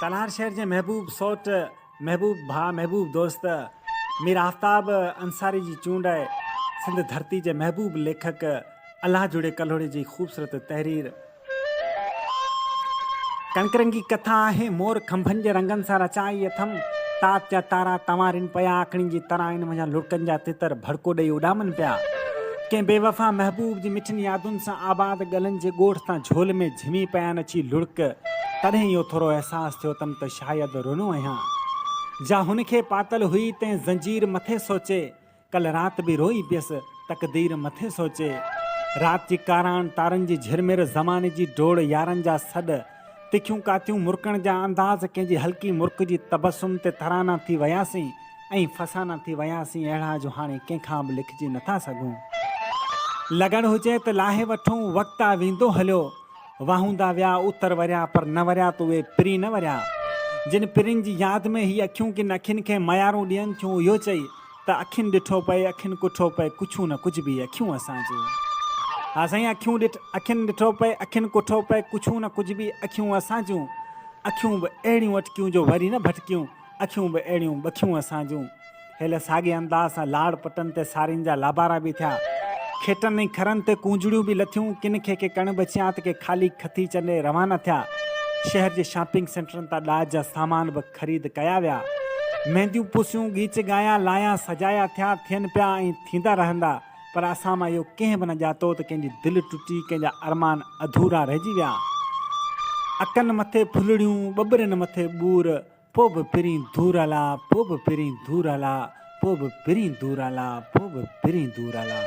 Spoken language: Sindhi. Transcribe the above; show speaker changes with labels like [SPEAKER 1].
[SPEAKER 1] تلهار شهر جي محبوب سئوٽ، محبوب ڀاء، محبوب دوست مير آفتاب انصاري جي چونڊ آهي. سنڌ ڌرتي جي محبوب ليکڪ الله جڙي ڪلهوڙي جي خوبصورت تحرير. ڪڻڪ رنگي ڪٿا آهي، مور کنڀن جي رنگن سان رچائي اٿم. تات جا تارا تنوارين پيا، اکڙين جي ترائن منجهان لڙڪن جا تتر ڀڙڪو ڏئي اڏامن پيا. ڪنهن بيوفا محبوب جي مٺين يادن سان آباد ڳلن جي ڳوٺ تان جهول ۾ جهمي پيا نچي لڙڪ. تڏهن اهو ٿورو احساس ٿيو اٿم ته شايد رنو آهيان. جا هن کي پاتل هئي تنهن زنجير مٿي سوچي. ڪلهه رات به روئي پيس، تقدير مٿي سوچي. رات جي ڪاراڻ، تارن جي جهرمر، زماني جي ڊوڙ، يارن جا سڏ، تکيون ڪاتيون، مرڪڻ جا انداز، ڪنهن جي هلڪي مرڪ جي تبسم تي ترانا ٿي وياسين ۽ فسانا ٿي وياسين اهڙا جو هاڻي ڪنهن کان به لکجي نٿا سگهون. لڳڻ هجي ته لاهي وٺون، وقت آ ويندو هليو. واهوندا ويا، اتر وريا، پر نه وريا ته اهي پرين نه وريا. جن پرين جي ياد ۾ هي اکيون ڪن اکين کي ميارون ڏين ٿيون اهو چئي ته اکين ڏٺو پئي، اکين ڪٺو پئي، ڪڇون نه ڪجهه به اکيون اسان جون. ها سائين اکيون ڏٺ، اکين ڏٺو پئي، اکين ڪٺو پئي، ڪڇون نه ڪجهه به اکيون اسان جون. اکيون به اهڙيون اٽڪيون جو وري نه ڀٽڪيون، اکيون به اهڙيون ٻکيون اسان جون. هيل ساڳئي انداز سان لاڙ پٽن تي سارين جا لابارا به ٿيا. کيٽن ۽ کرن تي ڪونجڙيون به لٿيون. ڪن کي ڪي ڪڻ بچيا ته ڪي خالي کٿي چنڊي روانا ٿيا. شهر جي شاپنگ سينٽرن تان ڏاج جا سامان به خريد ڪيا ويا. مينديون پوسيون، ڳيچ ڳايا، لايا سجايا ٿيا، ٿين پيا ۽ ٿيندا رهندا. پر اسان مان اهو ڪنهن به نه ڄاتو ته ڪنهن جي دل ٽٽي، ڪنهن جا ارمان اڌورا رهجي ويا. اڪن مٿي ڦلڙيون، ٻٻرين مٿي ٻور، پوء به پرين دور الا، پوء به پرين دور الا، پوء به پرين دور الا، پوء به پرين دور الا.